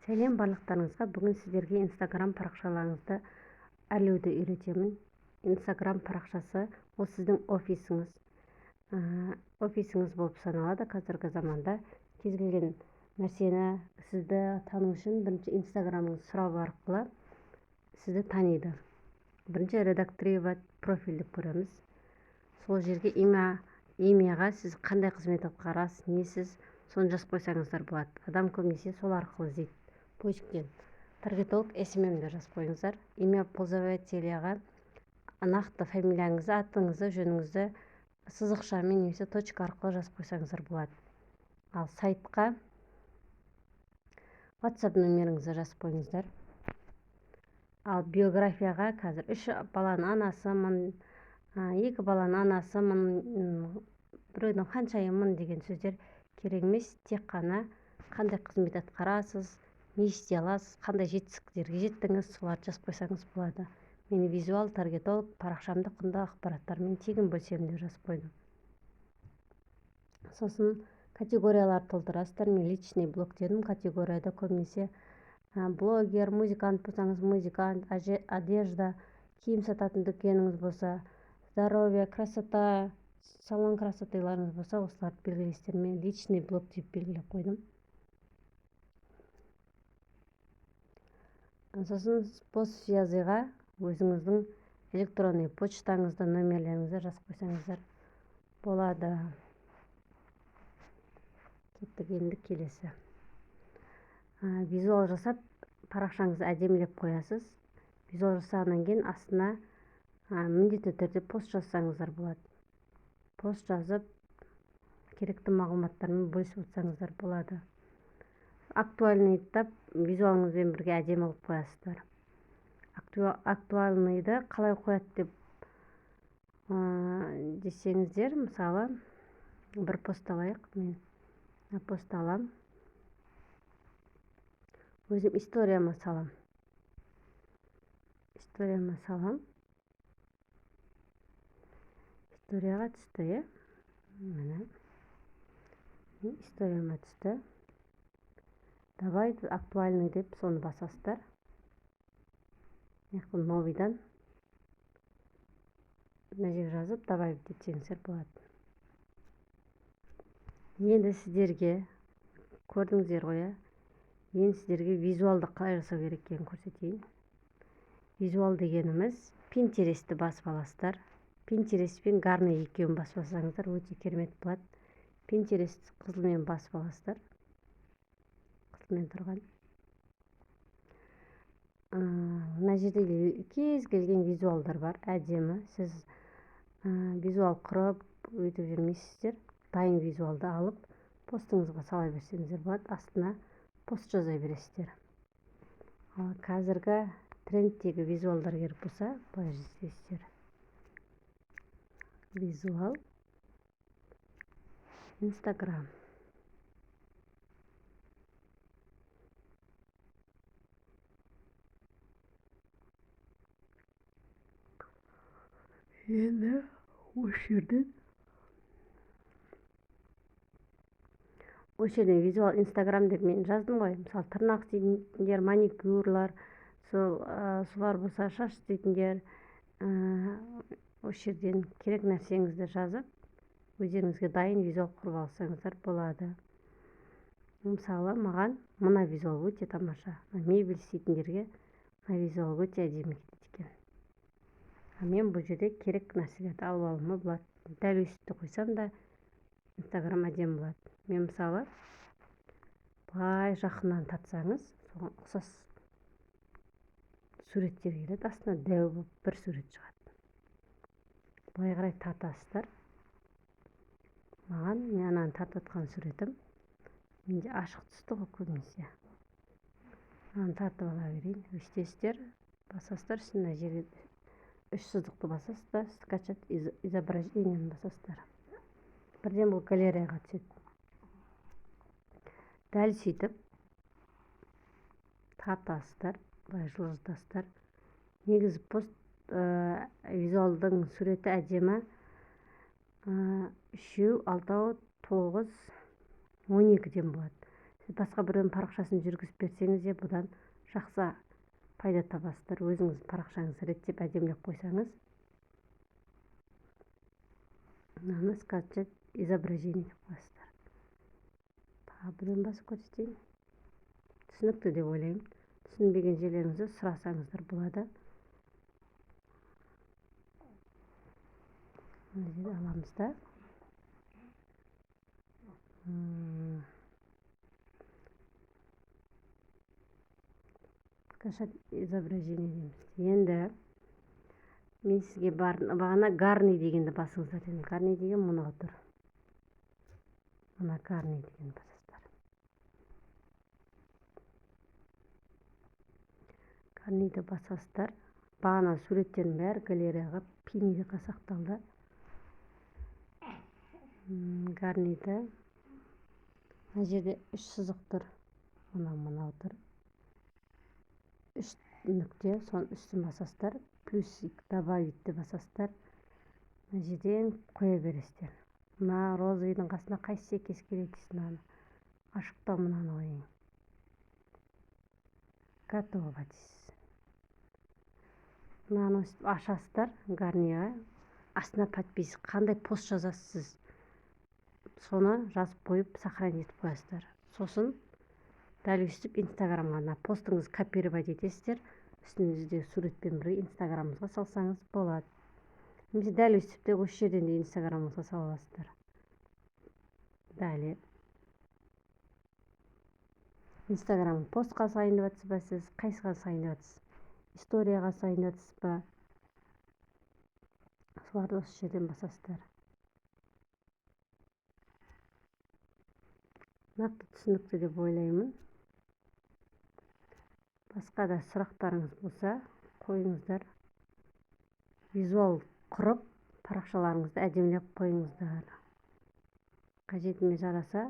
Сәлем барлықтарыңызға. Бүгін сіздерге Инстаграм парақшаларыңызды әрлеуді үйретемін. Инстаграм парақшасы ол сіздің офисіңіз. Офисіңіз болып саналады. Қазіргі заманда кез келген нәрсені сізді тану үшін бірінші Инстаграмыңыз сұрау арқылы сізді таниды. Бірінші редактировать профиль деп көреміз. Сол жерге имяға сіз қандай қызмет атқарасыз, несіз, соны жазып қойсаңыздар болады. Адам көбінесе сол арқылы іздейді. Поисктен таргетолог SMM деп жазып қойыңыздар. Имя пользователяға нақты фамилияңызды, атыңызды, жөніңізді сызықшамен немесе точка арқылы жазып қойсаңыздар болады. Ал сайтқа WhatsApp нөміріңізді жазып қойыңыздар. Ал биографияға қазір 3 баланың анасымын, 2 баланың анасымын, біреудің ханшайымын деген сөздер керек емес. Тек қана қандай қызмет атқарасыз, не істей аласыз, қандай жетістіктерге жеттіңіз, соларды жазып қойсаңыз болады. Мен визуал таргетолог, парақшамды құнды ақпараттармен тегін бөлісемін деп жазып қойдым. Сосын категорияларды толтырасыздар. Мен личный блог дедім. Категорияда көбінесе блогер, музыкант болсаңыз музыкант, одежда, киім сататын дүкеніңіз болса, здоровье, красота, салон красотыларыңыз болса, осыларды белгілейсіздер. Мен личный блог деп белгілеп қойдым. Сосын пост связыға өзіңіздің электронный почтаңызды, нөмерлеріңізді жазып қойсаңыздар болады. Кеттік енді келесі. Визуал жасап парақшаңызды әдемілеп қоясыз. Визуал жасағаннан кейін астына міндетті түрде пост жазсаңыздар болады. Пост жазып керекті мағлұматтармен бөлісіп отырсаңыздар болады. Актуальный тап визуалыңызбен бірге әдемі қылып қоясыздар. Актуальныйды қалай қояды деп десеңіздер, мысалы бір пост алайық. Мен пост алам, өзім историяма салам. Историяма салам. Историяға түсті, иә? Міне. Историяма түсті. Давай актуальный деп соны басасыздар. Яқын новыйдан мына жерге жазып добавить етсеңіздер болады. Енді сіздерге көрдіңіздер ғой, иә? Енді сіздерге визуалды қалай жасау керек екенін көрсетейін. Визуал дегеніміз Pinterest'ті басып аласыздар. Pinterest пен Гарни екеуін басып алсаңыздар өте керемет болады. Pinterest қызылмен басып аласыздар. Қызылмен тұрған. Мына жерде кез келген визуалдар бар, әдемі. Сіз визуал құрып өйтіп жүрмейсіздер. Дайын визуалды алып постыңызға сала берсеңіздер болады. Астына пост жаза бересіздер. Ал қазіргі трендтегі визуалдар керек болса, былай іздейсіздер. Визуал Инстаграм. Енді осы жерден визуал Инстаграм деп мен жаздым ғой. Мысалы тырнақ істейтіндер, маникюрлар, солар болса, шаш істейтіндер, осы жерден керек нәрсеңізді жазып, өздеріңізге дайын визуал құрып алсаңыздар болады. Мысалы, маған мына визуал өте тамаша. Мебель істейтіндерге мына визуал өте әдемі кетеді екен. Мен бұл жерде керек нәрселерді алып алуыма болады. Дәл өстіп қойсам да Инстаграм әдемі болады. Мен мысалы былай жақыннан тартсаңыз, соған ұқсас суреттер келеді. Астына дәу болып бір сурет шығады. Былай қарай тартасыздар. Маған мен ананы тартып жатқан суретім менде ашық түсті ғой көбінесе. Ананы тартып ала берейін. Өстесіздер, басасыздар, үстіне жерге үш сызықты басасыздар, скачать изображениені басасыздар. Бірден бұл галереяға түседі. Дәл сөйтіп тартасыздар, былай жылжытасыздар. Негізі пост визуалдың суреті әдемі. 3, 6, 9, 12-ден болады. Сіз басқа біреудің парақшасын жүргізіп берсеңіз де, бұдан жақсы пайда табасыздар. Өзіңіз парақшаңызды реттеп, әдемілеп қойсаңыз. Мынаны «Скачать изображение» деп қоясыздар. Тағы біреуін басып көрсетейін. Түсінікті деп ойлаймын. Түсінбеген жерлеріңізді сұрасаңыздар болады. Мына жерде аламыз да, «Скачать изображение» дейміз. Енді мен сізге бар, бағана «Гарни» дегенді басыңыздар дедім. «Гарни» деген мынау тұр. Мына «Гарни» дегенді басасыздар. «Гарниді» басасыздар. Бағана суреттердің бәрі галереяға, пейнеға сақталды. «Гарниді» мына жерде үш сызық тұр, мына мынау тұр, үш нүкте, соның үстін басасыздар. Плюсик «Добавить» деп басасыздар. Мына жерден қоя бересіздер. Мына розовыйдың қасына қайсы сәйкес келеді дейсіз. Мынаны ашықтау, мынаны қояйын. «Готово» дейсіз. Мынаны өстіп ашасыздар. «Гарниға» астына подпись, қандай пост жазасыз сіз, соны жазып қойып, сохранить етіп қоясыздар. Сосын дәл өстіп Инстаграмға мына постыңызды копировать етесіздер. Үстіңіздегі суретпен бірге Инстаграмыңызға салсаңыз болады немесе дәл өстіп те осы жерден де Инстаграмыңызға сала аласыздар. Далее Инстаграм постқа салайын деп жатсыз ба, сіз қайсыға салайын деп жатсыз, историяға салайын деп жатсыз ба, соларды осы жерден басасыздар. Нақты түсінікті деп ойлаймын. Басқа да сұрақтарыңыз болса, қойыңыздар. Визуал құрып, парақшаларыңызды әдемілеп қойыңыздар. Қажетіме жараса.